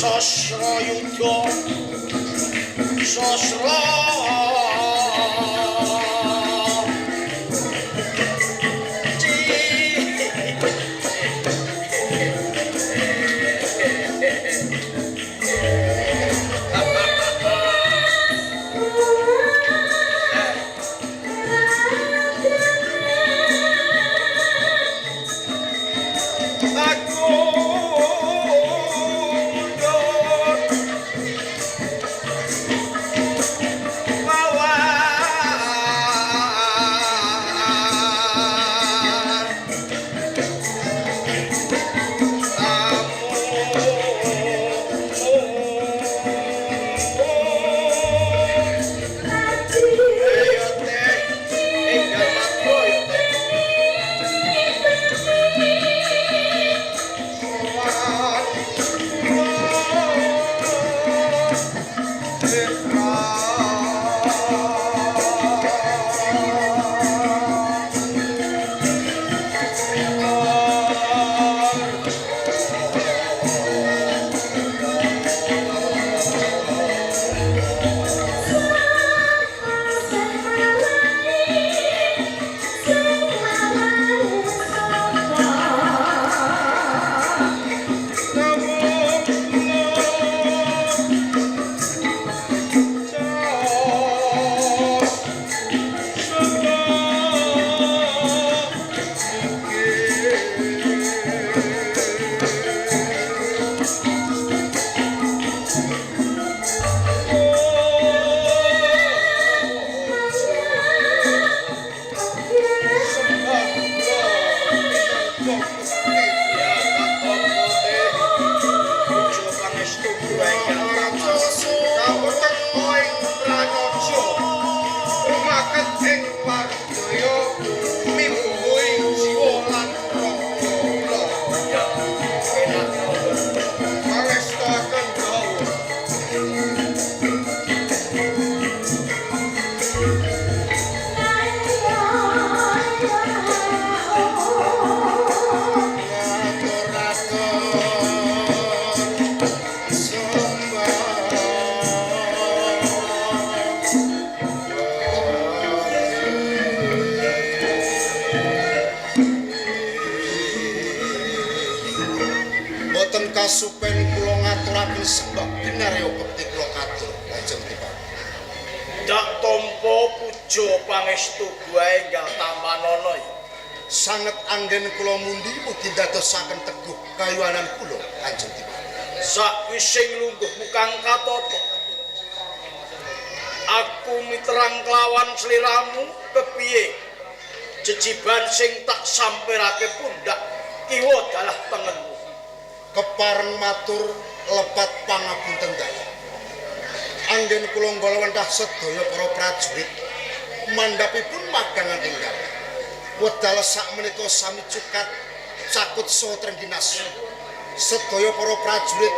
Sasra Yuda Sasra Kasupen kula ngaturaken sebab kinarya bekti kula katur Kanjeng Dipati. Dak tampa puja pangestu guwae enggal tamanana ya. Sanget anggen kula mundi mugi ndadosaken teguh kayuwanan kula Kanjeng Dipati. Sawising lungguhmu kang katata, aku miterang kelawan sliramu kepiye jejiban sing tak sampirake pundak kiwa dalah tengenmu. Kepareng matur lepat pangapunten dalem. Anggen kula nggolowentah sedaya para prajurit mandhapipun magangan ing dalem. Wedal sakmenika sami cukat cakut saha trengginas. Sedaya para prajurit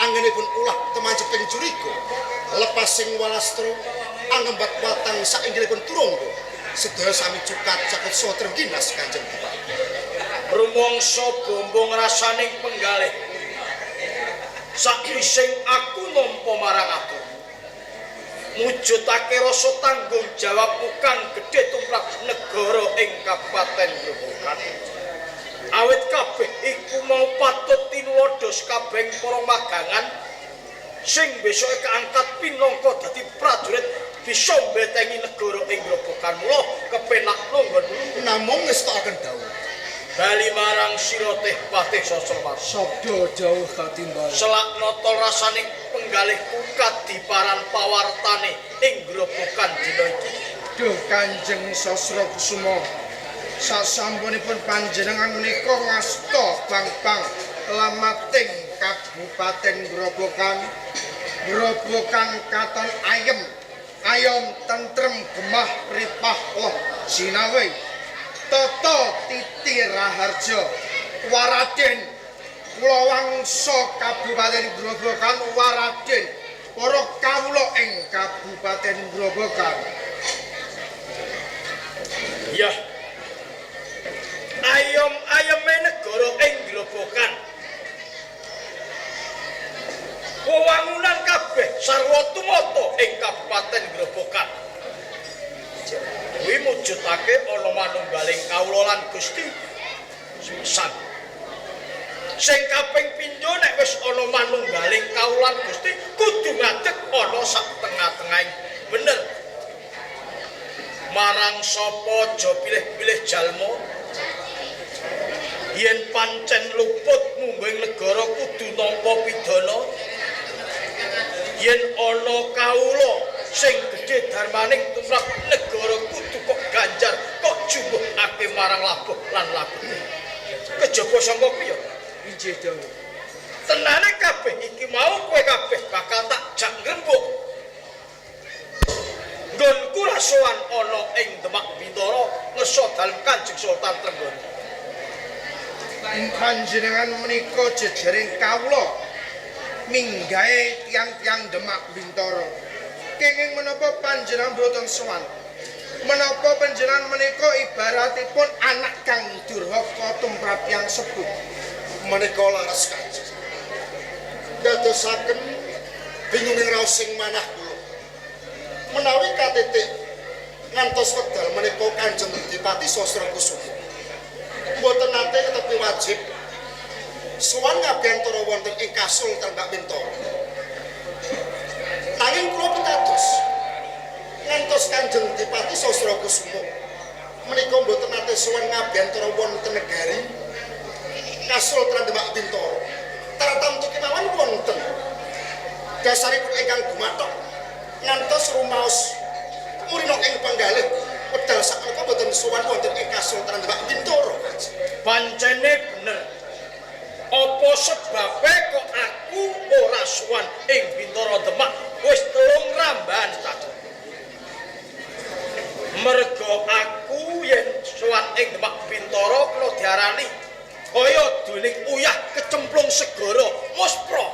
anggenipun ulah temanceping curiga, lepasing walastra angembat watang sainggilipun turangga. Sedaya sami cukat cakut saha trengginas Kanjeng Dipati. Rumangsa bombong rasaning penggalih. Sakwising aku nampa marang aku, mujudake rasa tanggung jawabmu kang gedhe tumrap negara ing Kabupaten Grobogan. Awit kabeh iku mau patut tinuladha sakabehing para magangan sing besoke kaangkat pinangka dadi prajurit bisa mbetengi negara ing Grobogan. Mula kepenak nggonmu. Namung ngestokaken dawuh. Bali marang sira teh Patih Sasrawarsa. Sabda dawuh katimbal. Selak nata rasaning penggalihku kadiparan pawartane ing Grobogan dina iki. Duh Kanjeng Sasrakusuma, sasampunipun panjenengan menika ngasta bang-bang lamating Kabupaten Grobogan. Grobogan katon ayem, ayom tentrem gemah ripah loh sinawe. Tata titi raharja waraden kula wangsa Kabupaten Grobogan waraden para kawula ing Kabupaten Grobogan. Ya. Ayom-ayeme negara ing Grobogan. dipatutake ana manunggaling kawula lan Gusti. Sepisan. Sing kaping pindho nek wis ana manunggaling kawula lan Gusti kudu ngadeg ana sak tengah-tengahing bener. Marang sapa aja pilih-pilih jalma. Yen pancen luput mungguing negara kudu nampa pidana. Yen ana kawula sing gedhe darmaning tumrap negara kudu kok ganjar kok jumbuhake marang labuh lan labuh. Kejaba sangka kuwi ya. Inggih dawuh. Tenane kabeh iki mau kowe kabeh bakal tak jak ngrembug. Nggonku ra sowan ana ing Demak Bintara ngersa dalem Kanjeng Sultan Trenggana. Panjenengan menika jejering kawula minggahe tiyang-tiyang Demak Bintara. Kenging menapa panjenengan boten sowan? Menapa panjenengan menika ibaratipun anak kang durhaka tumrap tiyang sepuh? Menika laras Kanjeng. Dadosaken bingunging raos sing manah kula. Menawi katitik ngantos wekdal menika Kanjeng Dipati Sasrakusuma. Mboten nate ketepi wajib sowan ngabiyantara wonten ing Kasultan Demak Bintara. Nanging kula pitados ngantos Kanjeng Dipati Sasrakusuma menika mboten nate sowan ngabiyantara wonten negari Kasultan Demak Bintara. Tartamtu kemawon wonten dasaripun ingkang gumathok ngantos rumaos murina ing panggalih wekdal sakmenika mboten sowan wonten ing Kasultan Demak Bintara. Pancene bener. Apa sebabe kok aku ora sowan ing Bintara Demak wis telung rambahan cacah. Merga aku yen sowan ing Demak Bintara kena diarani kaya dening uyah kecemplung segara muspra.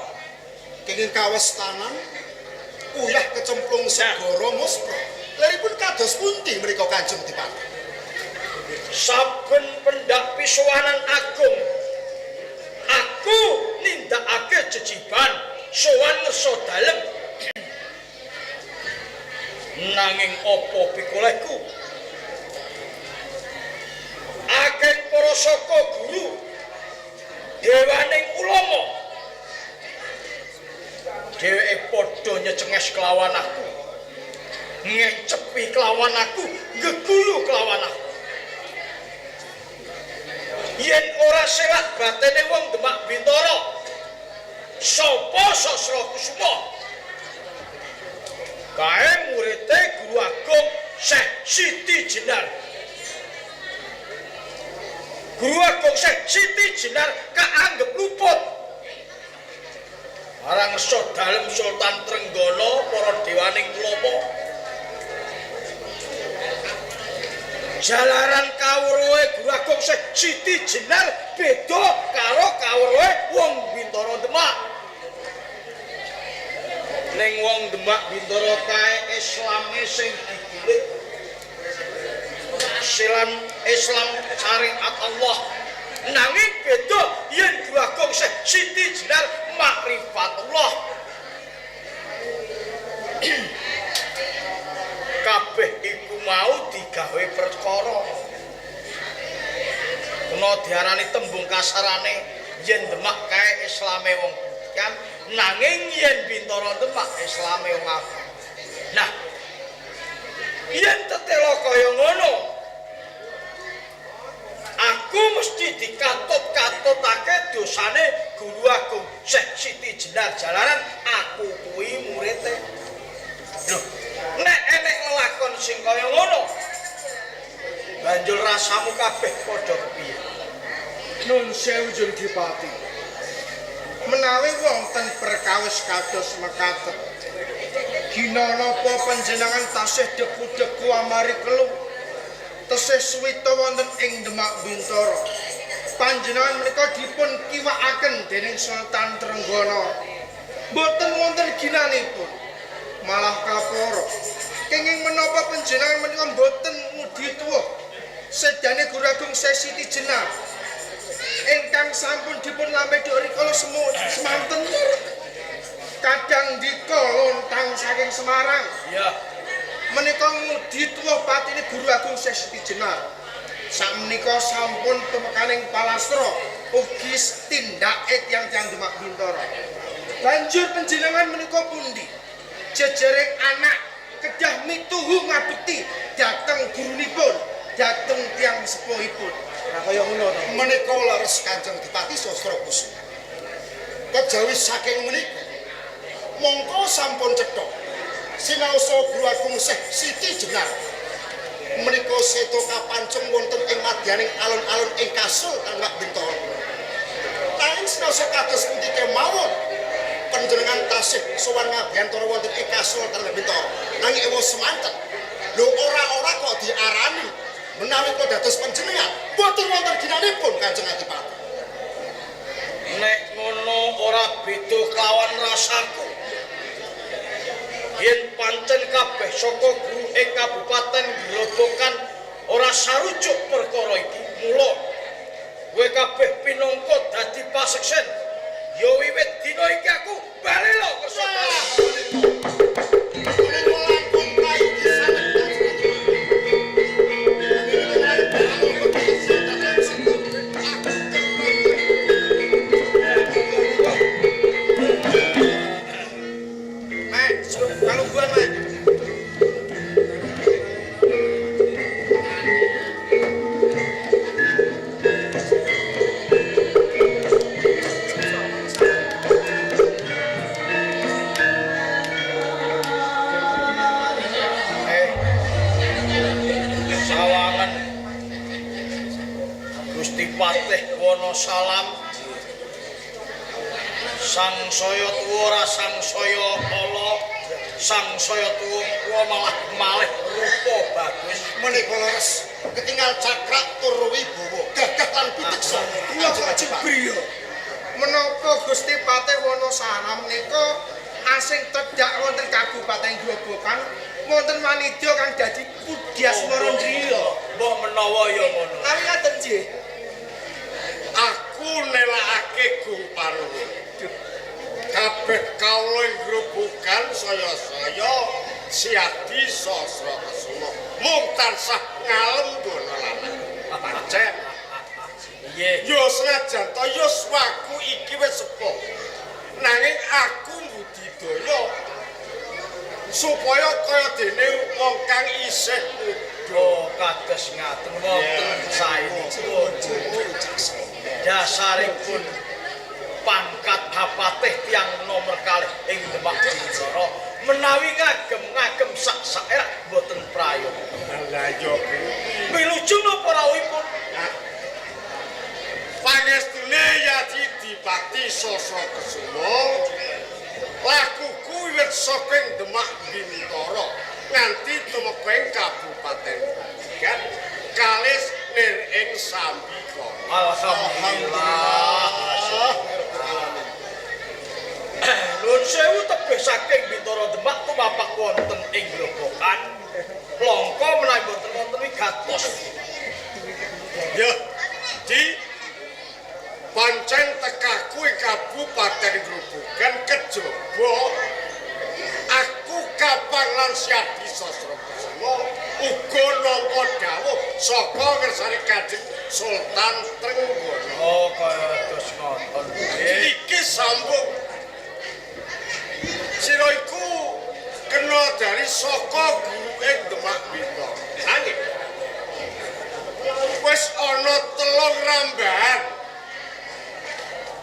Kenging kawestanan uyah kecemplung segara muspra. Leripun kados pundi mriku Kanjeng Dipati? Saben pendak pisowanan agung aku nindakake jejiban sowan ngersa dalem. Nanging apa pikolehku? Akeh para saka guru dewaning ulama dheweke padha nyecenges kelawan aku, ngencepi kelawan aku, geguyu kelawan aku. Yen ora selak batene wong Demak Bintara, sapa Sasrakusuma? Kae murite Guru Agung Syekh Siti Jenar. Guru Agung Syekh Siti Jenar kaanggep luput. Marang ngersa dalem Sultan Trenggana para dewaning ulama. Jalaran kawruhe Guru Agung Syekh Siti Jenar beda karo kawruhe wong Bintara Demak. Ning wong Demak Bintara kae Islame sing digilik. Silam Islam syariat Allah. Nanging beda yen Guru Agung Syekh Siti Jenar makrifatullah. Kabeh iku mau digawe perkara. Kena diarani tembung kasarane yen Demak kae Islame wong putihan, nanging yen Bintara Demak Islame wong abang. Nah, yen tetela kaya ngono, aku mesti dikatut-katutake dosane Guru Agung Syekh Siti Jenar jalaran aku kuwi murite. Loh, nek enek lelakon sing kaya ngono, banjur rasamu kabeh padha kepiye? Nun sewu Jeng Dipati. Menawi wonten perkawis kados mekaten, gina napa panjenengan tasih deku-deku amari kelu, tesih suwita wonten ing Demak Bintara. Panjenengan menika dipun kiwakaken dening Sultan Trenggana. Mboten wonten ginanipun, malah kapara. Kenging menapa panjenengan menika mboten ngudi tuwuh sedane Guru Agung Syekh Siti Jenar ingkang sampun dipun lamedhok rikala semanten kadang dika lontang saking Semarang. Iya. Menika ngudi tuwuh patine Guru Agung Syekh Siti Jenar. Sakmenika sampun tumekaning palastra ugi tindake tiyang-tiyang Demak Bintara. Banjur panjenengan menika pundi? Jejering anak kedah mituhu ngabekti dhateng gurunipun, dhateng tiyang sepuhipun. Ora kaya ngono to. Menika leres Kanjeng Dipati Sastra Kusuma. Kejawi saking menika mongko sampun cetha sinaosa Guru Agung Syekh Siti Jenar menika seto kapancung wonten ing madyaning alun-alun ing Kasul Demak Bintara. Nanging sinaosa kados pundi kemawon panjenengan tasih sowan ngabiyantara wonten ing Kasul Demak Bintara. Nanging ewa semanten lho ora-ora kok diarani menawi kok dados panjenengan boten wonten ginanipun Kanjeng Adipati. Nek ngono ora beda kelawan rasaku. Yen pancen kabeh saka guru ing Kabupaten Grobogan ora sarujuk perkara iki, mula kowe kabeh pinangka dadi paseksen. Ya wiwit dina iki aku bali lho kersa dalem. Menika langkung prayugi sanget Kanjeng Adipati. Mek, kalungguhan, Mek. Eh, sawangan Gusti Patih Wonosalam sangsaya tuwa ora sangsaya ala, sangsaya tuwa malah malih rupa bagus. Menika leres ketinggal cakrak tur wibawa gagah lan piteksa. Kula kok jebriya. Menapa Gusti Patih Wonosalam menika asing tedhak wonten Kabupaten Grobogan wonten wanidya kang dadi Pudyasmara Ndriya. Mbok menawa ya ngono. Kali ngaten nggih. Aku nelakake Gung Panuwun. Kabeh kawula ing Grobogan saya-saya siadi sastra kesuma. Mung tansah ngalem bono lanang. Pancen Nggih. ya senajan ta yuswaku iki wis sepuh. Nanging aku mbudidaya supaya kaya dene wong kang isih muda. Oh, kados ngaten wonten saenipun. Dasaripun pangkat hapatih tiyang nomer kalih ing Demak Bintara menawi ngagem-ngagem sak saerak boten prayoga. Lah ya kuwi. Wilujeng napa rawuhipun? Pangestune Yadi Dipati Sasra Kesuma lakuku wiwit saking Demak Bintara nganti tumeka ing Kabupaten Grobogan kalis nir ing Sambikala. Alhamdulillah. Nuwun sewu tebih saking Bintara Demak tumapak wonten ing Grobogan. Langka menawi boten wonten wigatos. Ya, di pancen tekaku ing Kabupaten Grobogan kejaba aku kapang lan Syadi Sastra Kesuma uga nampa dawuh saka ngersane Kanjeng Sultan Trenggana. Oh, kados ngoten. Iki sambung. Sira iku kena dari saka guru ing Demak Bintara. Nanging wis ana telung rambahan.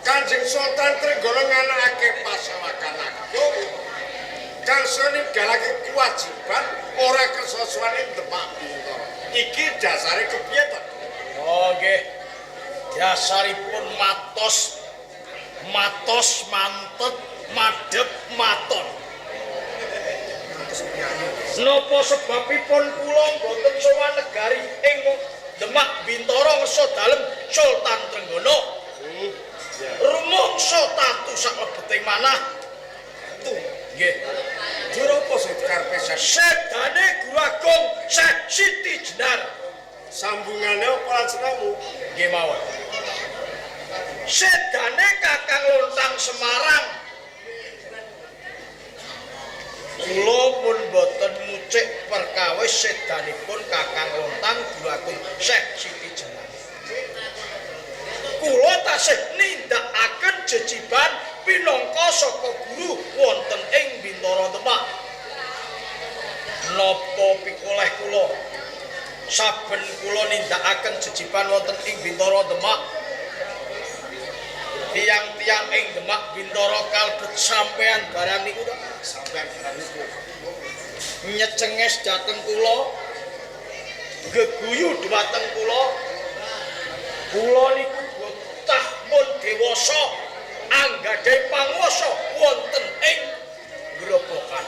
Kanjeng Sultan Trenggana nganakake pasawakan agung kang ninggalake kewajiban ora kersa sowan ing Demak Bintara. Iki dasare kepiye to? Oh, nggih. Dasaripun matos matos mantet madhep maton. Napa sebabipun kula mboten sowan negari ing Demak Bintara ngersa dalem Sultan Trenggana? Rumangsa tatu saklebeting manah. Nggih. Jur apa sing dikarepe Sedane Guru Agung Syekh Siti Jenar. Sambungane apa lan senamu? Nggih mawon. Sedane Kakang Lontang Semarang. Kula pun boten mucik sawetawis sedanipun Kakang Lontang Guru Agung Syekh Siti Jenar. Kula tasih nindakaken jejiban pinangka saka guru wonten ing Bintara Demak. Napa pikoleh kula saben kula nindakaken jejiban wonten ing Bintara Demak, tiyang-tiyang ing Demak Bintara kalebet sampean barang niku to? Sampean barang niku nyecenges dhateng kula, geguyu dhumateng kula. Kula niku bocah mun dewasa anggadhahi panguwasa wonten ing Grobogan.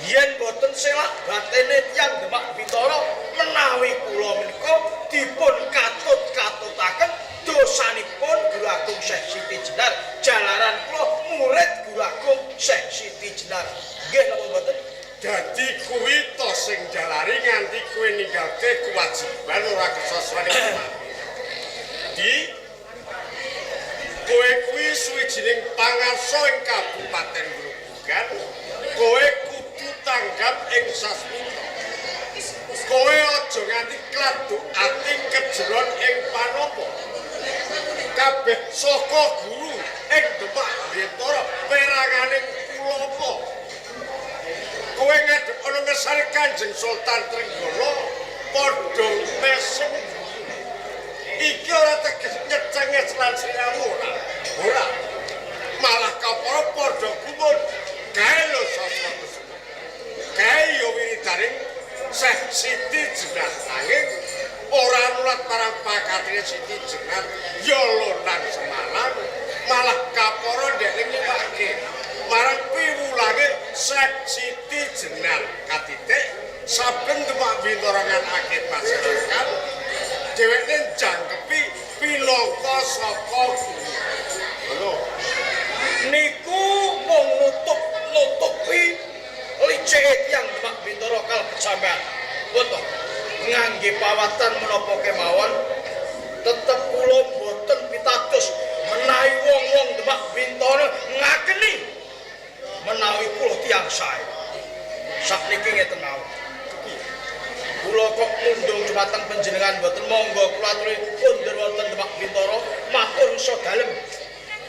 Yen boten selak batene tiyang Demak Bintara menawi kula menika dipun katut-katutaken dosanipun Guru Agung Syekh Siti Jenar, jalaran kula murid Guru Agung Syekh Siti Jenar. Nggih napa mboten? Dadi kuwi to sing jalari nganti kowe ninggalke kewajiban ora kersa sowan ing Demak. Di kowe kuwi suwijining pangarsa ing Kabupaten Grobogan, kowe kudu tanggap ing sasmita. Kowe aja nganti kladuk ati kejeron ing panopo. Kabeh saka guru ing Demak Bintara perangane kulapa. Kowe ngadhep ana ngersane Kanjeng Sultan Trenggala padha mesem. Iki ora teges nyecenges lan sliramu ora. Ora. Malah kapara padha gumun. Kae lho Sastra Kusuma. Kae ya wiridaning Syekh Siti Jenar nanging ora nulat marang pakatine Siti Jenar ya lonang semalang, malah kapara ndekne nyiwake marang piwulange Syekh Siti Jenar katitik saben Demak Bintara nganake masyarakat dheweke njangkepi pinangka saka guru. Lho niku mung nutup-nutupi licike tiyang Demak Bintara kalebet sampean. Pun to ngangge pawatan menapa kemawon tetep kula mboten pitados menawi wong-wong Demak Bintara ngakeni menawi kula tiyang sae. Sakniki ngeten mawon. Kula kok mundung dhumateng panjenengan mboten monggo kula aturi kundur wonten Demak Bintara matur sa dalem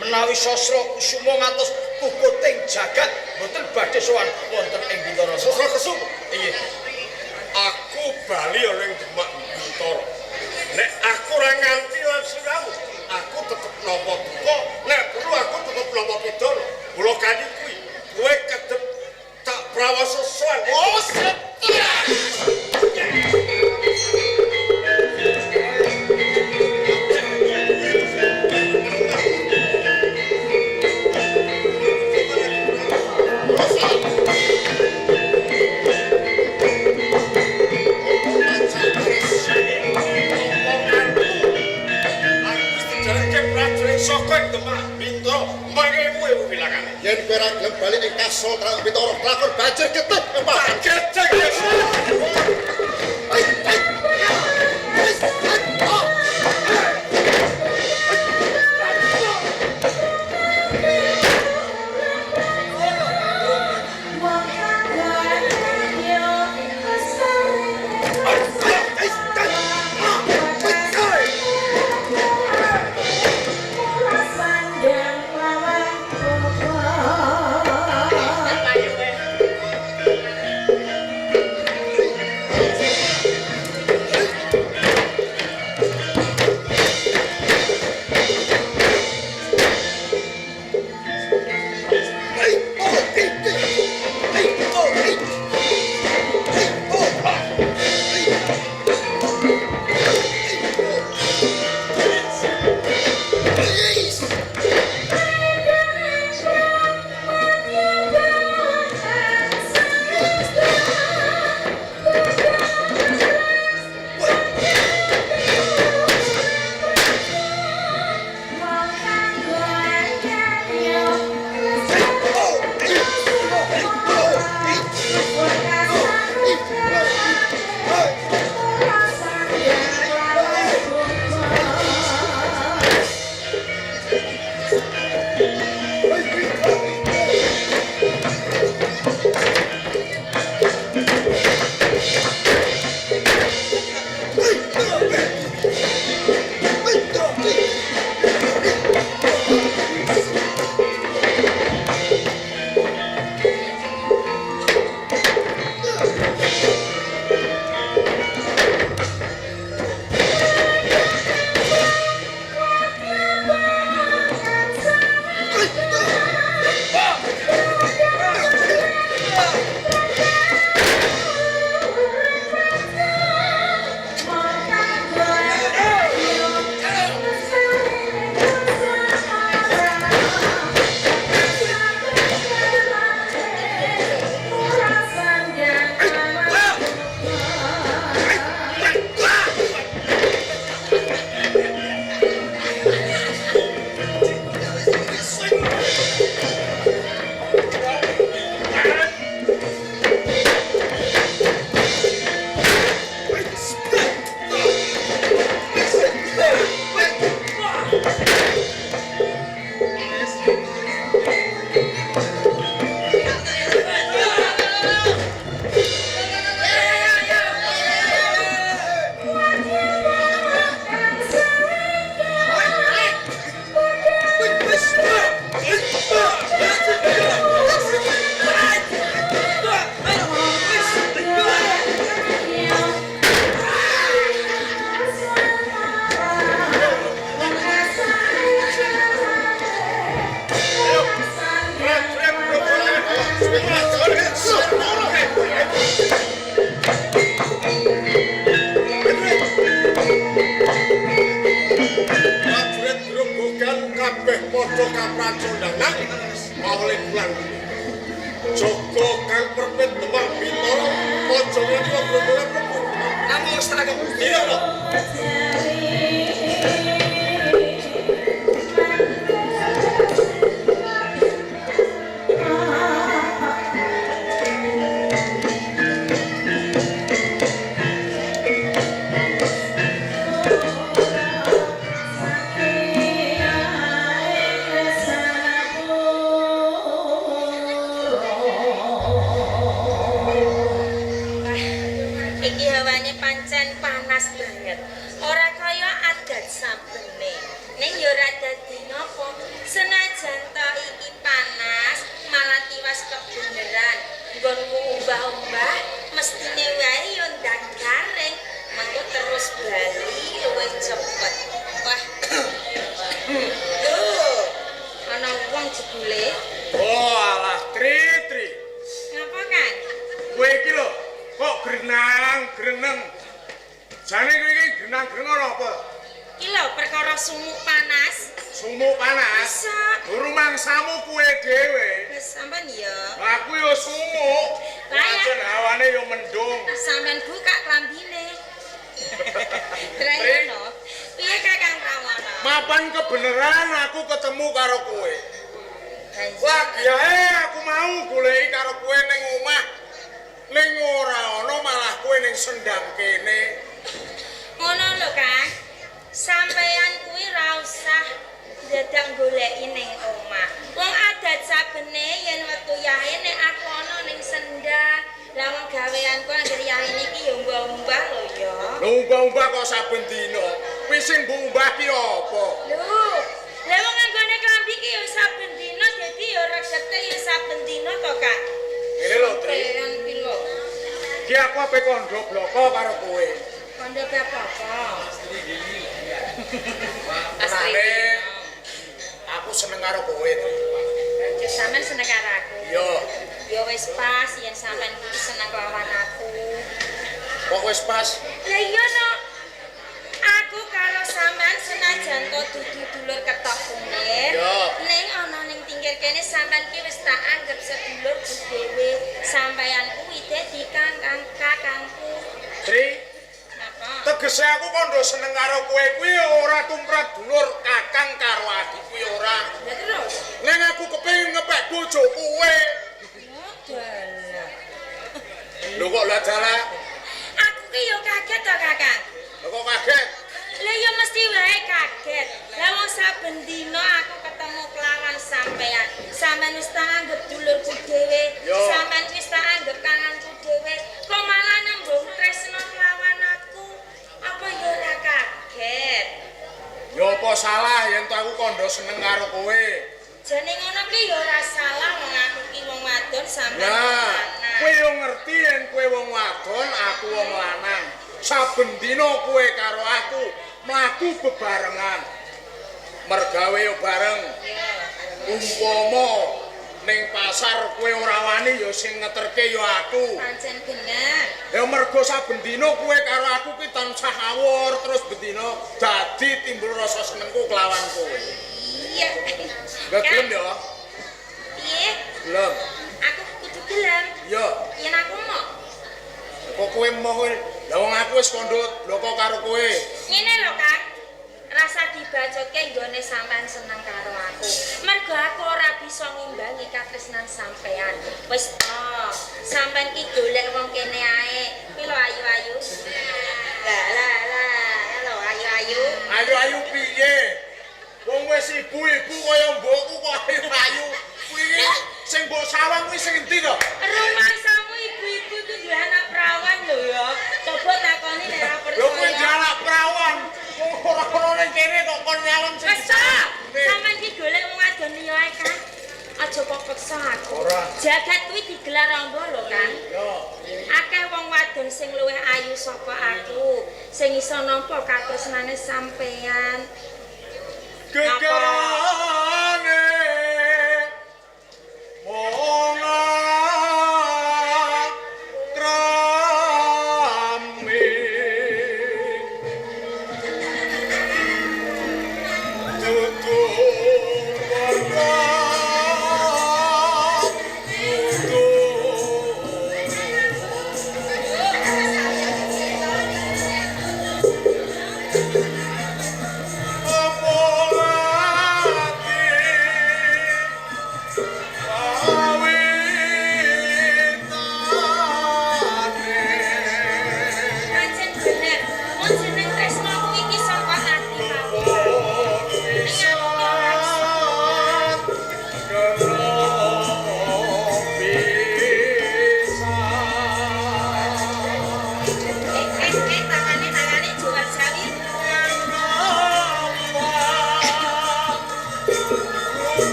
menawi Sastra Kusuma ngantos kukuting jagat mboten badhe sowan wonten ing Bintara. Sastra Kusuma? Iya. Aku bali ana ing Demak Bintara. Nek aku ora nganti lan sliramu, aku tetep nampa duka, nek perlu aku tetep nampa pidana. Kula kanthi kuwi, kowe kedep tak prawasa sowan. Oh, setia. Yen kowe ora gelem bali ing Kasultanan Bintara, lakon banjir getih kembang. Pandang lawan. Kabeh padha kapracondangan mawali bulan. Jaga kang perpet Demak Bintara aja nganti wong grombole mlebu. Namung setengah. Iya lho. Iki hawane pancen panas banget. Ora kaya adat sabene. Ning ya ora dadi napa. Senajan ta iki panas, malah tiwas kebeneran. Nggonmu umbah-umbah mestine wae ya ndang garing. Mengko terus bali luwih cepet. Wah. Lho, ana wong jebule. Oh alah Tri Tri. Ngapa, Kang? Kowe iki lho kok grenang greneng. Jane kowe iki grenang greneng ora apa? Iki lho perkara sumuk panas. Sumuk panas. Masa? Rumangsamu kowe dhewe. Wis sampean ya. Aku yo sumuk. Lah ya. Pancen hawane yo mendung. Sampean buka klambine. Trayono. Piye Kakang Pramono? Mapan kebeneran aku ketemu karo kowe. Lagi ae aku mau goleki karo kowe ning omah. Ning ora ana malah kowe ning sendang kene. Ngono lho, Kang. Sampean kuwi ra usah dadak goleki ning omah. Wong adat sabene yen wektu yahe nek aku ana ning sendang, lah wong gaweanku anggere yahe niki ya umbah-umbah lho ya. Lho umbah-umbah kok saben dina. Kuwi sing mbok umbah ki apa? Lho, lah wong nganggone klambi ki ya saben dina dadi ya regete ya saben dina to, Kak. Ngene lho, Tri. Sampean ki lho. Ki aku ape kandha bloko karo kowe. Kandha bab apa? Tenane aku seneng karo kowe, Tri. Sampean seneng karo aku. Iya. Ya wis pas yen sampean kuwi seneng lawan aku. Kok wis pas? Lah iya no. Aku karo sampean senajan to dudu dulur ketok kunir. Iya. Ning ana ning pinggir kene sampean ki wis tak anggap sedulur dhewe. Sampean kuwi dadi kangkang kakangku. Tri, Napa? tegese aku kandha seneng karo kowe kuwi ora tumrap dulur kakang karo adik kuwi ora. Lah terus? Ning aku kepengin ngepek bojo kowe. Dalah. Lho kok lah dalah? Aku ki yo kaget to, Kakang. Lho kok kaget? Lah ya mesti wae kaget. Lah wong saben dina aku ketemu kelawan sampean. Sampean wis tak anggap dulurku dhewe, sampean wis tak anggap kananku dhewe. Kok malah nembung tresno kelawan aku? Apa ya ora kaget? Ya apa salah yen to aku kandha seneng karo kowe? Jane ngono ki ya ora salah wong aku ki wong wadon sampean wong Lah, lanang. kowe yo ngerti yen kowe wong wadon, aku wong lanang. Saben dina kowe karo aku mlaku bebarengan. Mergawe yo bareng. Iya. Umpama ning pasar kowe ora wani ya sing ngeterke ya aku. Pancen bener. Ya mergo saben dina kowe karo aku ki tansah awur terus bendina dadi timbul rasa senengku kelawan kowe. Iya. Gak gelem ya? Piye? Gelem. Aku kudu gelem. Iya. Yen aku mau. Kok kowe emoh kowe? Lah wong aku wis kandha bloko karo kowe. Ngene lho, Kang. Rasa dibacotke nggone sampean seneng karo aku. Mergo aku ora bisa ngimbangi katresnan sampean. Wis to, sampean ki golek wong kene ae. Kuwi lho ayu-ayu. Lah lah lah, lho ayu-ayu. Ayu-ayu piye? Wong wis ibu-ibu kaya mbokku kok ayu-ayu. Kuwi sing mbok sawang kuwi sing endi to? Rumangsamu ibu-ibu ku duwe anak perawan lho ya. Coba takoni nek ora Lho kuwi percaya. anak perawan. Wong ora ono ning kene kok kon nyalon sing Wis to, sampean ki golek wong wadon liya ae, Kang. Aja kok peksa aku. Ora. Jagat kuwi digelar amba lho, Kang. Yo. Akeh wong wadon sing luwih ayu saka aku, sing iso nampa katresnane sampean. Gegerane mong akrami tutu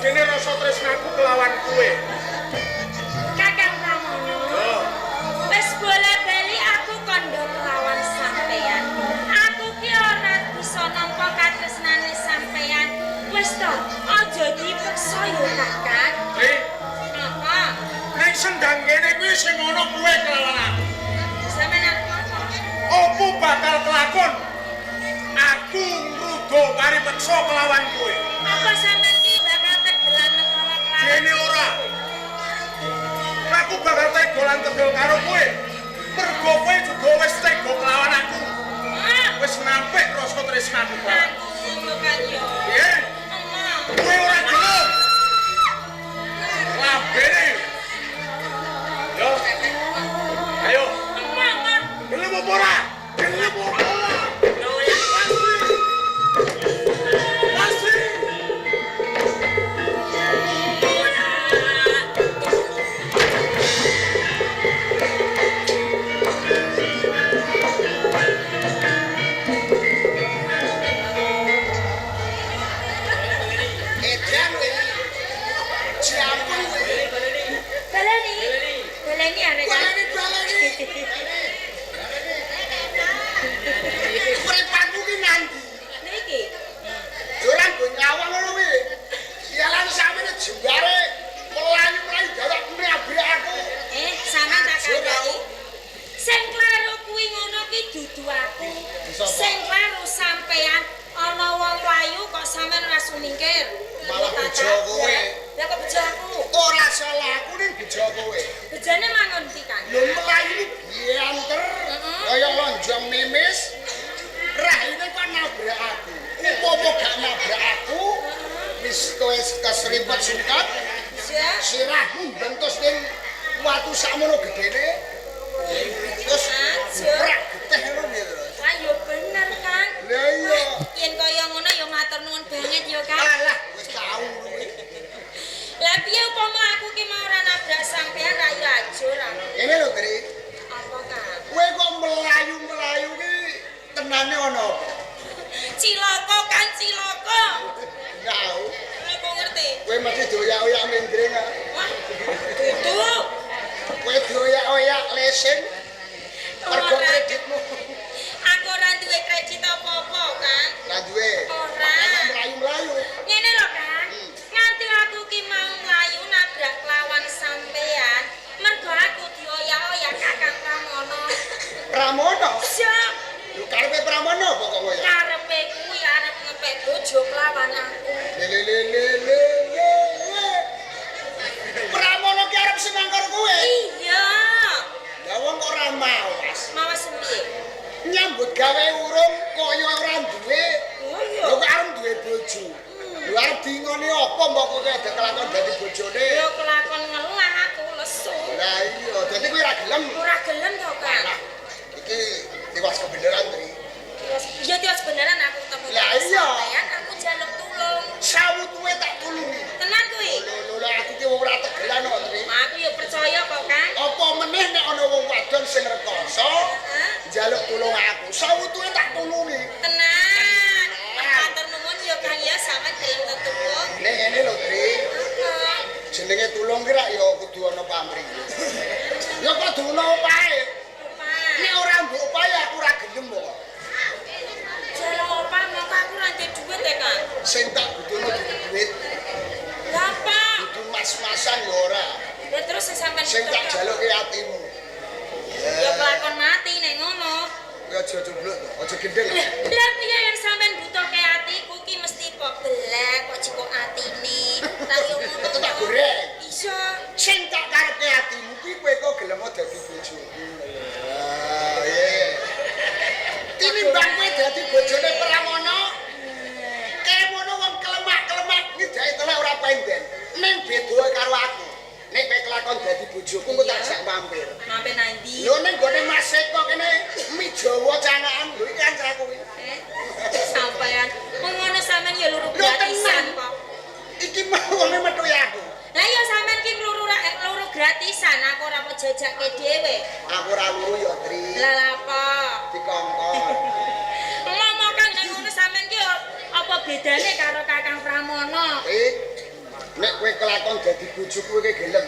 gedene rasa tresnaku kelawan kowe. Kakang Pramono. Wis bola-bali aku kandha kelawan sampeyan. Aku ki ora bisa nampa katresnane sampeyan. Wis to, aja dipeksa yo Kakang. Tri, Napa? ning sendang kene kuwi sing ana kowe kelawan aku. Sampeyan aku apa? Opo bakal kelakon? Aku ngrudo paripeksa kelawan kowe. Apa sampeyan ki bakal tegelan kelawan? Dene ora. Aku bakal tega lan tegel karo kowe. Mergo kowe juga wis tega kelawan aku. Wis nampik rasa tresnaku kelawan. Aku ngono kan yo. Piye? Emang. Kowe ora gelem. Lambene. Yo. Ayo. Emang. Gelem apa ora? Gelem apa ora? Pasti. Edan kowe. Siapa kowe? Baleni. Baleni arek. Baleni baleni. Mripatmu ki nandi? Niki. Ora nggo nyawang ngono kuwi. Sialan samene jembare mlayu-mlayu dadak nabrak aku. Sampeyan tak kandhani. Sing kleru kuwi ngono ki dudu aku. Sing kleru sampeyan ana wong mlayu kok sampeyan ora sumingkir. Malah bejo kowe. Lah kok bejo aku? Ora salah aku ning bejo kowe. Bejane mangon ndi kan? Lho mlayu bianter kaya lonjong mimis. Rahine kok nabrak aku. Umpama gak nabrak aku, wis kowe kesripet sungkat, sirahmu bentus ning watu sakmono gedene. Terus prak getih ngono piye terus? Wah, yo bener, Kang. Lah iya. Yen kaya ngono yo matur nuwun banget yo, Kang. Alah, wis tau kuwi. Lah piye upama aku ki mau ora nabrak sampean ra yo ajur aku. Ngene lho, Tri. Apa, Kang? Kowe kok melayu-melayu ki tenane ana apa? Cilaka, Kang, cilaka. Tau. Aku ngerti. Kowe mesti doyak-oyak mendring. Wah, dudu. Kowe doyak-oyak lesin. Mergo kreditmu. Aku ora duwe kredit apa-apa, Kang. Ora duwe. Ora. Mlayu-mlayu. Ngene lho, Kang. Nganti aku ki mau mlayu nabrak lawan sampean, mergo aku dioyak-oyak Kakang Pramono. Pramono? Siap. Lho karepe Pramono apa kok kowe? Karepe kuwi arep ngepek bojo kelawan aku. Le le le le le le. Pramono ki arep seneng karo kowe? Iya. Lah wong kok ora mawas. Mawas piye? Nyambut gawe urung kaya ora duwe. Oh iya. Lho kok arep duwe bojo. Lho arep dingoni apa mbok kowe ada kelakon dadi bojone? Yo kelakon ngelah aku lesu. Lah iya, dadi kowe ora gelem. Ora gelem to, Kang. Lah iki tiwas kebenaran, Tri. Iya tiwas beneran aku ketemu. Lah iya. Sampeyan aku njaluk tulung. Sawutuwe tak tulungi. Tenan kuwi? Lho lho aku ki wong ora tegelan kok, Tri. Aku ya percaya kok, Kang. Apa meneh nek ana wong wadon sing rekoso njaluk tulung aku, sawutuwe tak tulungi. Tenan. Matur nuwun ya, Kang ya, sampeyan gelem tetulung. Nek ngene lho, Tri. Jenenge tulung ki rak ya kudu ana pamrih. Ya kudu ana opahe. Nek ora mbok opahe aku ora gelem kok. Jaluk opah mongko aku ora ndek dhuwit e, Kang. Sing tak butuhno dudu dhuwit. Lha apa? Dudu mas-masan ya ora. Lah terus sampean sing tak jaluke atimu. Ya kelakon mati nek ngono. Kowe aja cubluk to, aja gendeng. Lah piye yen sampean butuhke atiku ki mesti kok belek, kok jikok atine. Tak yo ngono. Tak goreng. Iya. Sing tak karepke atimu kuwi kowe kok gelem dadi bojoku. Ah, iya. Tinimbang kowe dadi bojone Pramono, kemono wong kelemak-kelemak ngidake telek ora penden. Ning beda karo aku. Nek kowe kelakon dadi bojoku engko tak jak mampir. Mampir nang ndi? Lho ning gone Mas Eko kene mi Jawa canakan lho iki kancaku kuwi. Sampean wong ngono sampean ya luru gratisan kok. Iki mau wonge metu aku. Lah ya sampean ki luru gratisan, aku ora mau jajake dhewe. Aku ora luru ya, Tri. Lah lha apa? Dikongkon. Ngomong Kang nek ngono sampean ki apa bedane karo Kakang Pramono? Tri. Nek kowe kelakon dadi bojoku kowe gelem,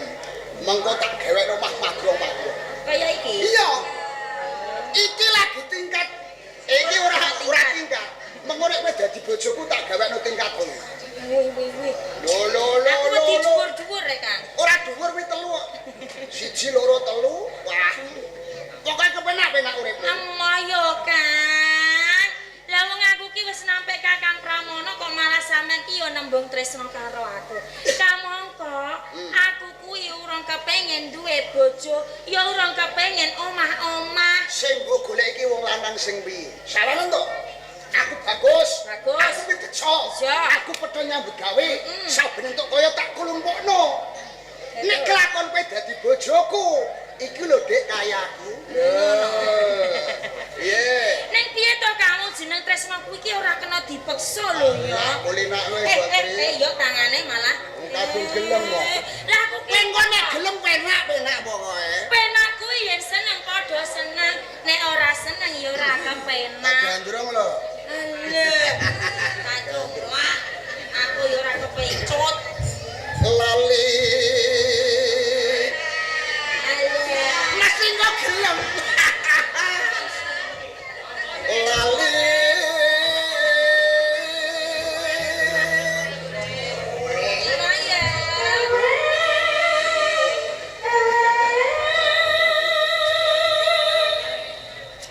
mengko tak gawekno omah magrong-magrong. Kaya iki. Iya. Iki lagi tingkat. Iki ora ora tingkat. Mengko nek kowe dadi bojoku tak gawekno tingkat kowe. Wih wih wih. Lho lho lho Aku lho. wedi dhuwur-dhuwur rek, Kang. Ora dhuwur kuwi telu kok. Siji loro telu. Wah. Pokoke kepenak-penak uripmu. Emoh yo, Kang. Lah wong aku ki wis nampik Kakang Pramono kok malah sampean ki yo nembung tresno karo aku. Kamangka aku kuwi urung kepengin duwe bojo, ya urung kepengin omah-omah. Sing mbok golek iki wong lanang sing piye? Sawanen to? Aku bagus. Bagus. Aku piteco. Iya. Aku padha nyambut gawe. Saben entuk kaya tak kulumpukno. Nek kelakon kowe dadi bojoku, iki lho Dik kayaku. Piye? Ning piye to kamu jeneng tresno kuwi ki ora kena dipeksa lho ya. Kulina kowe Eh eh Batri. eh yo tangane malah. Wong kadung gelem kok. Lah aku ki Kowe engko nek gelem penak-penak pokoke. penak kuwi yen seneng padha seneng, nek ora seneng ya ora kepenak. Gandrung lho. Alah. Kacung wah. Aku ya ora kepecut. Lali. Alah. Mesti kok gelem. Lali. Iya ya.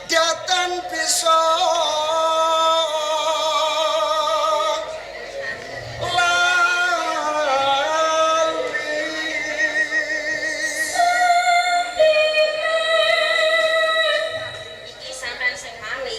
Datan bisa lali. Iki sampean sing lali.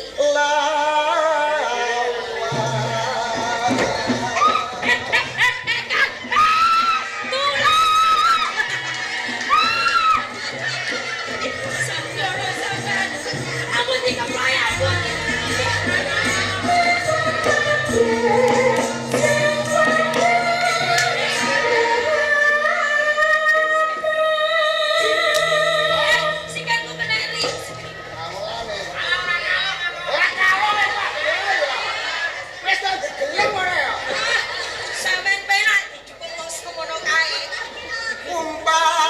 Ora kalong wis Pak. Wis tak gelem ora ya. Sampeyan penak didukung wong semono kae. Umpama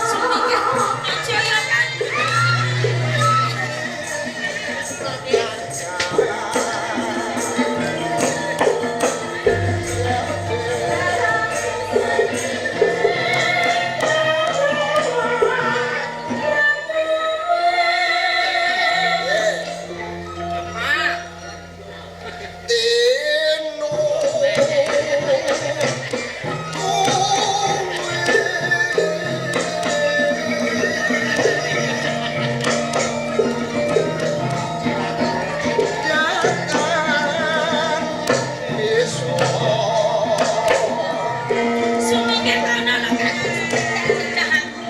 Aja ya kan. Ma, tenu Datan besok sumikir kono lho kan. Cecah aku.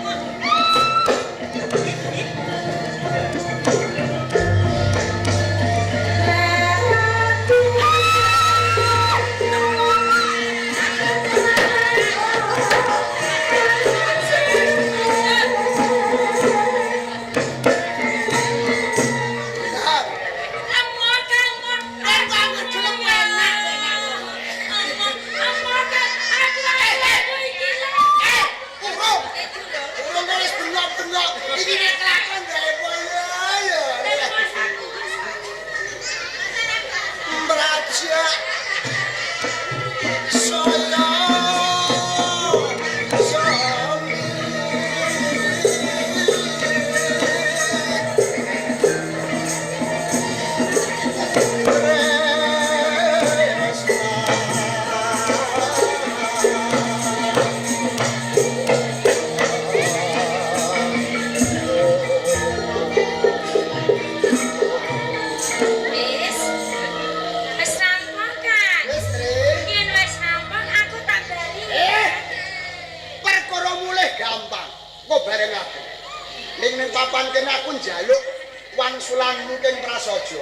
Amor Kang, amor. Kok anggere gelem enak, Amor, amor Kang. Aku aku iki lho. Urung, Eh, dulur. urung wis bengok-bengok. Iki nek kelakon gawe boyo ya. Mas aku. Mrajak saya sami. Wis. Wis rampung, Kang. Wis, Tri. Yen wis rampung aku tak bali. Eh. Perkara mulih gampang. Engko bareng aku. Ning ning papan kene aku njaluk wangsulanmu king prasaja.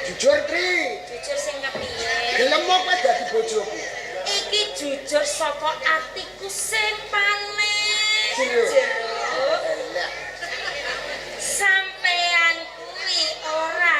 Jujur, Tri. Jujur sing kepiye? Gelem kowe dadi bojoku. Iki jujur saka atiku sing paling Jero. jero. Lah, Sampean kuwi ora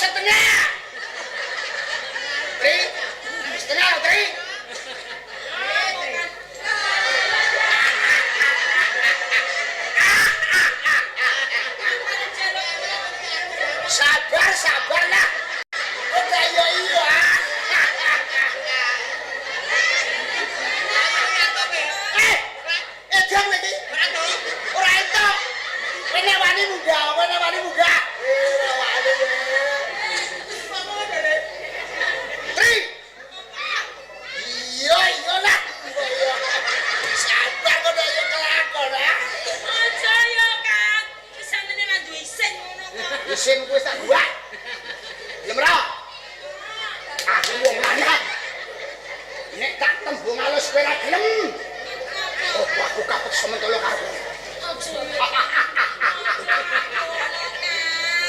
Setengah. Tri. Setengah, Tri. Sabar, sabar lah. Udah iya iya. Edan iki. Ora entuk. Kowe nek wani munggah, kowe nek wani munggah. Ora wani. Tri. Iya iya lah. Sabar kok yo kelakon ah. Aja yo, Kang. Wis sampeyan ra duwe isin ngono kok. Isin kuwi tak gua. Gelem ra? Aku wong lanang. Nek tak tembung alus kowe ra gelem. Oh, aku kapek sementara karo kowe. Aja.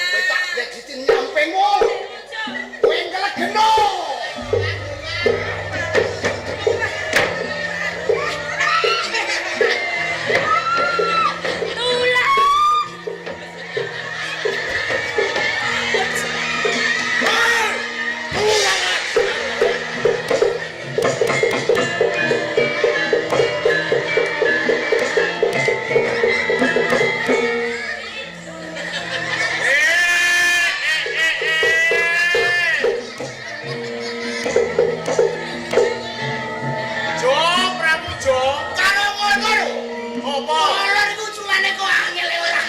Kowe tak blediti nyampingmu. Kowe nglegeno. Jo, Prabu Jo. Karo ngono lho. Apa? Kolor iku culane kok angel ora.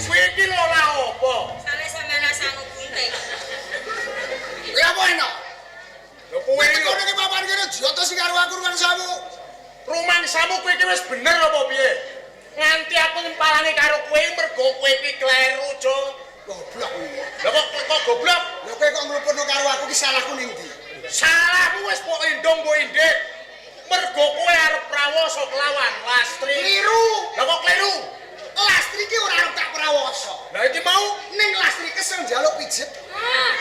Kowe iki lho lah apa? Sale sampeyan ra sanggup gunting. Lha apa enak? Lho kowe Kowe iki teko ning papan kene joto sing karo aku rumangsamu. Rumangsamu kowe iki wis bener apa piye? Nganti aku ngempalane karo kowe mergo kowe iki kleru, Jo. Goblok kuwi. Lha kok goblok? Lha kowe kok ngluputno karo aku ki salahku ning ndi? Salahmu wis mbok endong mbok indik. Mergo kowe arep prawasa kelawan Lastri. Kliru. Lah kok kleru? Lastri ki ora arep tak prawasa. Lah iki mau Ning Lastri kesel njaluk pijet. Ah,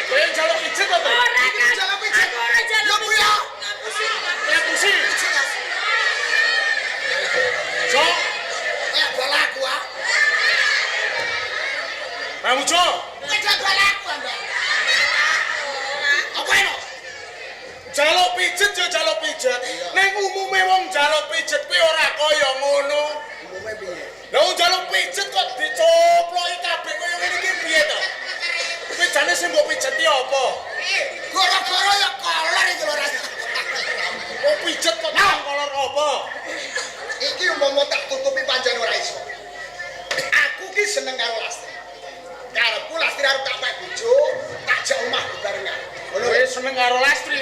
kowe njaluk pijet apa? Ora Iki Kang. njaluk pijet. Aku ora njaluk Lho, pijet. ya. Ngapusi. Ngapusi. Pijet. ah. Jo, Kayak balaku ah. Prabu Jo. Kayak balaku ah, Mbak. Apa enak? Jaluk pijet yo jaluk pijet. Iya. Ning umume wong jaluk pijet kuwi ora kaya ngono. Umume piye? Lah wong jaluk pijet kok dicoploki kabeh kaya ngene iki piye to? Kuwi jane sing mbok pijeti apa? Gara-gara ya kolor iki lho ora. Wong pijet kok nang kolor apa? Iki umpama tak tutupi pancen ora iso. Aku ki seneng karo Lastri. Karepku Lastri arep tak pek bojo, tak jak omah bebarengan. Ngono Kowe seneng karo Lastri?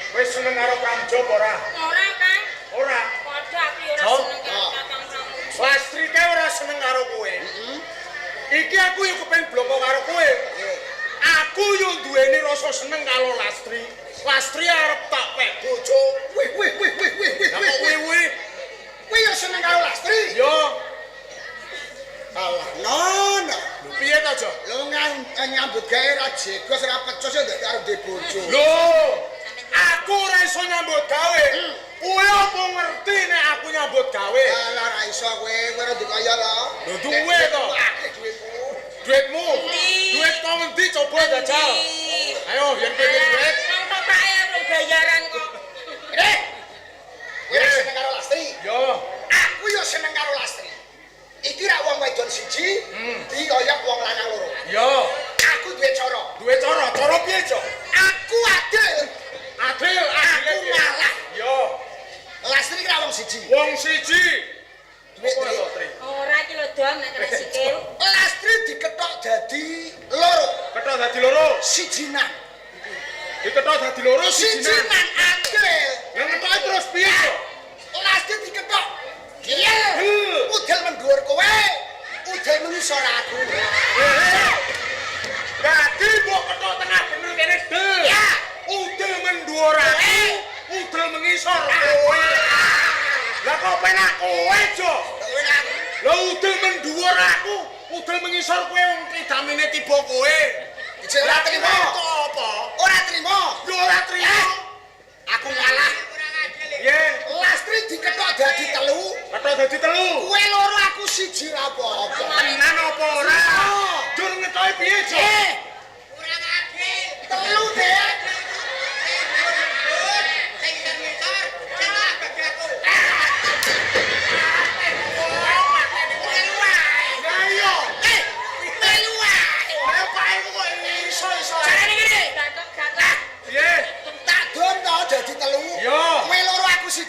Kowe seneng karo Pramjo apa ora? Ora, Kang. Ora. Padha aku ya ora Jo. seneng karo Kakang Pramujo. Lastri kae ora seneng karo kowe. Iki aku yo kepen bloko karo kowe. Aku yo duweni rasa seneng karo Lastri. Lastri arep tak pek bojo. Wih wih wih wih wih wih. Lah kok wih. wih-wih? Kowe yo seneng karo Lastri. Yo, Alah, nono. lho piye to, Jo? Lho nyambut gawe ra jegos ra pecus ya ndak arep duwe bojo. Lho, aku ora iso nyambut gawe. Kowe apa ngerti nek aku nyambut gawe? Alah ra iso kowe, kowe ora dikaya lho. Lho, duwe to. Akeh duitmu. Duitmu. Endi? Duit kok ngendi coba jajal. Endi? Ayo, yen kowe duwe duit. Nang topake urung bayaran kok. Eh. Kowe ra seneng karo Lastri. Yo, Aku yo seneng karo Lastri. Iki ra wong wedon siji, dikoyok wong lanang loro. yo. Aku duwe cara. Duwe cara, cara piye, Jo? Aku adil. Adil, Aku adil piye? ngalah. Yo, Lastri ki ra wong siji. wong siji. Duit Apa Tri. to, Tri? Ora iki lho Dom nek kena sikil. Lastri diketok dadi loro, Ketok dadi loro. sijinan. Diketok dadi loro sijinan. Sijinan adil. Lah ngetoke terus piye, Jo? Lastri diketok. Iya. Heh. Udel mendhuwur kowe, udel mengisor aku. Dadi mbok ketok tengah bener kene del. Ya. Udel mendhuwur aku, udel mengisor kowe. Lah kok penak kowe, Jo? Kowe aku. Lah udel mendhuwur aku, udel mengisor kowe wong pidamine tiba kowe. Ijek ora trimo. Kok apa? Ora trimo. Yo ora trimo. Aku ngalah. Piye? Lastri diketok dadi telu, Ketok dadi telu. kowe loro aku siji ra apa-apa. Tenan apa ora?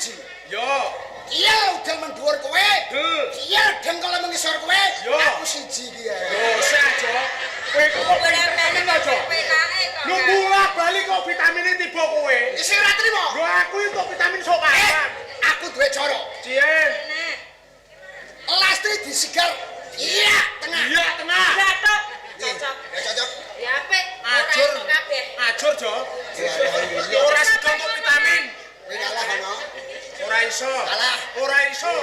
siji. Yo. Iya udel mendhuwur kowe. Iya dengkul mengisor kowe. Yo. Aku siji iki ya. Yo sah, Jo. Kowe kok vitamin to, Jo? Penake kok. Lu bola bali kok vitamine tiba kowe. Isih ora trimo. Lho aku entuk vitamin sok kapan? Aku duwe cara. Cien. Lastri disigar. Iya, tengah. Iya, tengah. Gathuk. Cocok. Ya cocok. Ya apik. Ajur. Ora entuk kabeh. Ajur, Jo. Ora sida entuk vitamin. Kowe kalah ana. Ora iso. Kalah. Ora iso.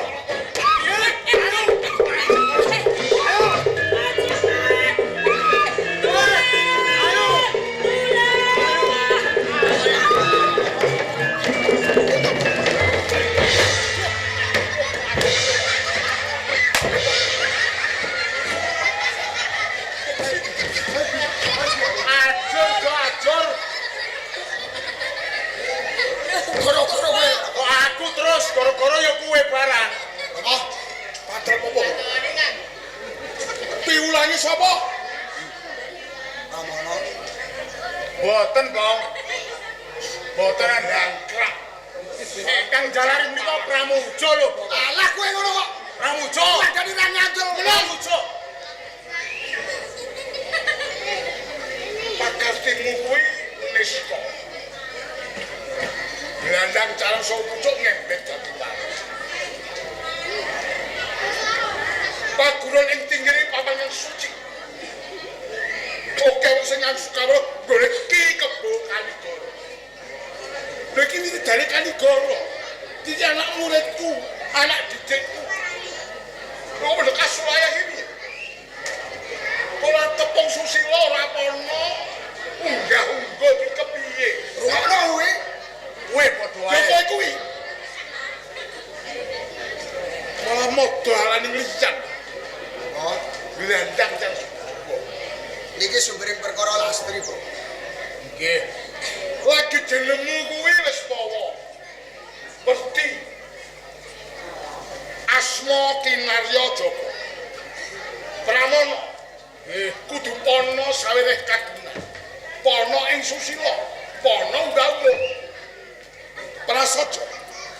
Ajur, Jo, ajur. Goro-goro kowe. Kok aku terus goro-goro ya kowe barang. Apa? Padahal apa? Piwulangi sapa? Pramono. Boten, Kong. Boten ndangkrak. Kang jalari menika Pramuja lho, Bapak. Alah kowe ngono kok. Pramuja. Padane ra nyandul ngono. Pramuja. Pakartimu kuwi nista. Gelandang calon saka pucuk ngembek dadi paru. Paguron ing tinggiri papan kang suci. Oke wong sing ngangsu kawruh golek Ki Kebo Kaligoro. Lha iki wiridane Kaligoro. Iki anak muridku, anak didikku. Kok padha kasulayah iki? Ora tepung susila ora ana. Unggah-ungguh iki kepiye? Rungokno kowe. Kowe padha wae. Ya kowe kuwi. Malah modalane liyan. Oh, Glandang cang. niki sumbering perkara Lastri, Bu. Nggih. Lagi jenengmu kuwi wis mawa. Mesti Asma Kinarya Joko. Pramono. Nggih. Kudu pana sawireh kagunan. Pana ing susila, pana unggah-ungguh. Prasaja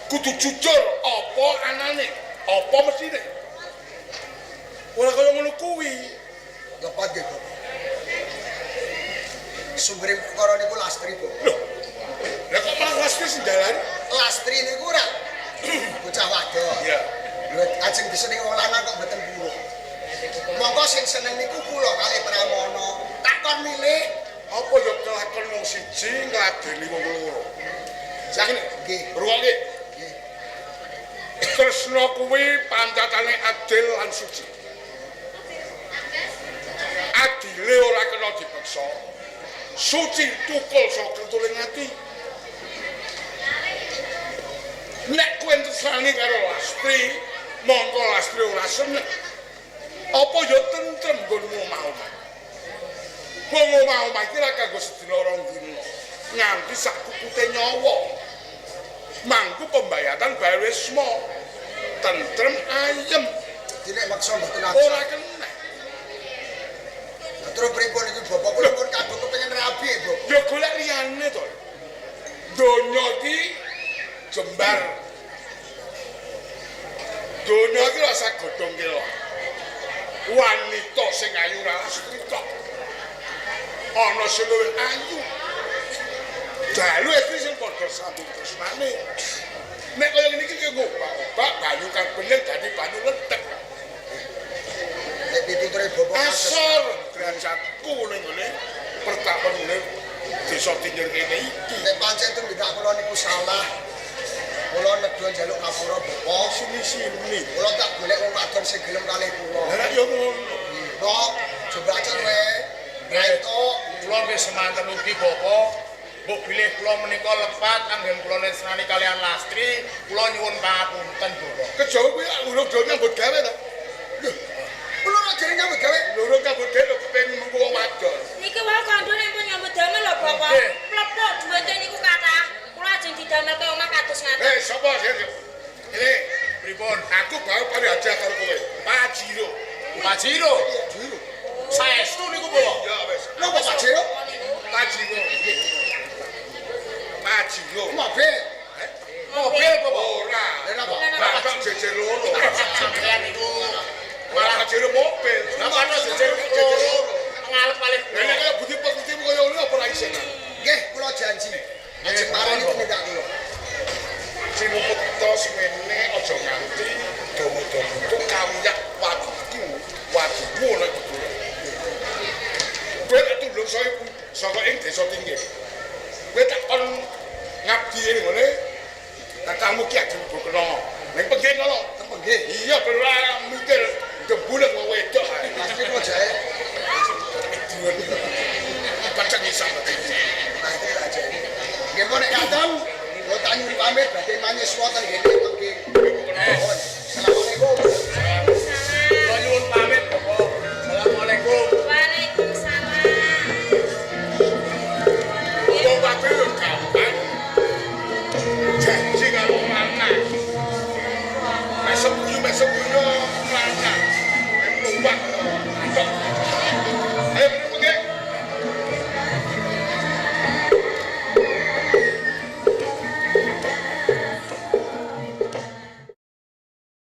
kudu jujur apa anane, apa mestine. Ora kaya ngono kuwi. Lepat nggih, Bapak. Sumbering perkara niku Lastri, Bu. Lho. Lah kok malah Lastri sing dalan? Lastri niku ora bocah wadon. Iya. Lho ajeng disenengi wong lanang kok mboten purun. Monggo sing seneng niku kula kalih Pramono. Takon milih Apa ya kelakon wong siji ngladeni wong loro. Saiki nggih. rungokke. Nggih. Tresna kuwi pancatane adil lan suci. Adile ora kena dipeksa. Suci tukul saka kentuling ati. Nek kowe tresnani karo Lastri, mongko Lastri ora seneng. Apa ya tentrem nggonmu omah-omah? Wong omah-omah iki ora kanggo sedina rong dina. Nganti sak kukute nyawa. Mangku pembayatan bae wisma. Tentrem ayem, Dene maksa mboten angsal. ora kena. Terus pripun iki bapak kula pun kadung kepengin rabi, Bapak. Ya golek liyane to. Donya iki jembar. Donya iki rasa godhong kelok. Wanita sing ayu ora lastri tok. Ana sing luwih ayu. Dalu iki sing padha sambung tresnane. Nek kaya ngene iki ngobak-obak banyu kang bener dadi banyu lethek. Nek pituture bapak Asor derajatku ning ngene pertapon ngene desa Tinjur kene iki. Nek pancen tumindak kula niku salah. Kula nedha njaluk ngapura bapak. Sini-sini. Kula tak golek wong wadon sing gelem kalih kula. Lah ya ngono. Kok coba aja kowe. Ra entuk. Kula nggih semanten ugi Bapak. Mbok bilih kula menika lepat anggen kula nesnani kalian Lastri, kula nyuwun pangapunten Bapak. Kejawa kuwi urung do nyambut gawe to. Lho, kula ora jare nyambut gawe. Lurung nyambut gawe lho kepengin mengko wong wadon. Niki wae kandha nek pun nyambut damel lho Bapak. Nggih. Plepok duwite niku kathah. Kula ajeng didamelke omah kados ngaten. Eh, sapa sing Ini, Pripun? aku baru pari aja karo kowe. Pajiro. Pajiro. Jiro. Saestu niku Bapak. Ya wis. Napa Pak Jero? Pajiro. Pajiro. Mobil. Mobil apa? Ora. Lha napa? Lah kok jejer loro. Sampeyan niku Malah jejer mobil. Lah ana jejer loro. Ngalep paling. Lah nek kaya budi pekertimu kaya ngono apa ora isin? Nggih, kula janji. Ajeng marani tumindak kula. Sinupeta semene aja nganti dawa-dawa itu kawiyak wadiku, wadimu ana iku. Kowe tak tulung saka ing desa Tinggir. Kowe tak kon ngabdi ning ngene kakangmu Ki Ageng Bukena. Ning penggih kono. Teng nggih. Iya ben ora mikir gembuleng wong wedok ae. Pasti kula jae. Paceng iso. Nah, itu tak jae. Nggih pun nek katon kula tak nyuwun pamit badhe manyuswa teng nggene penggih.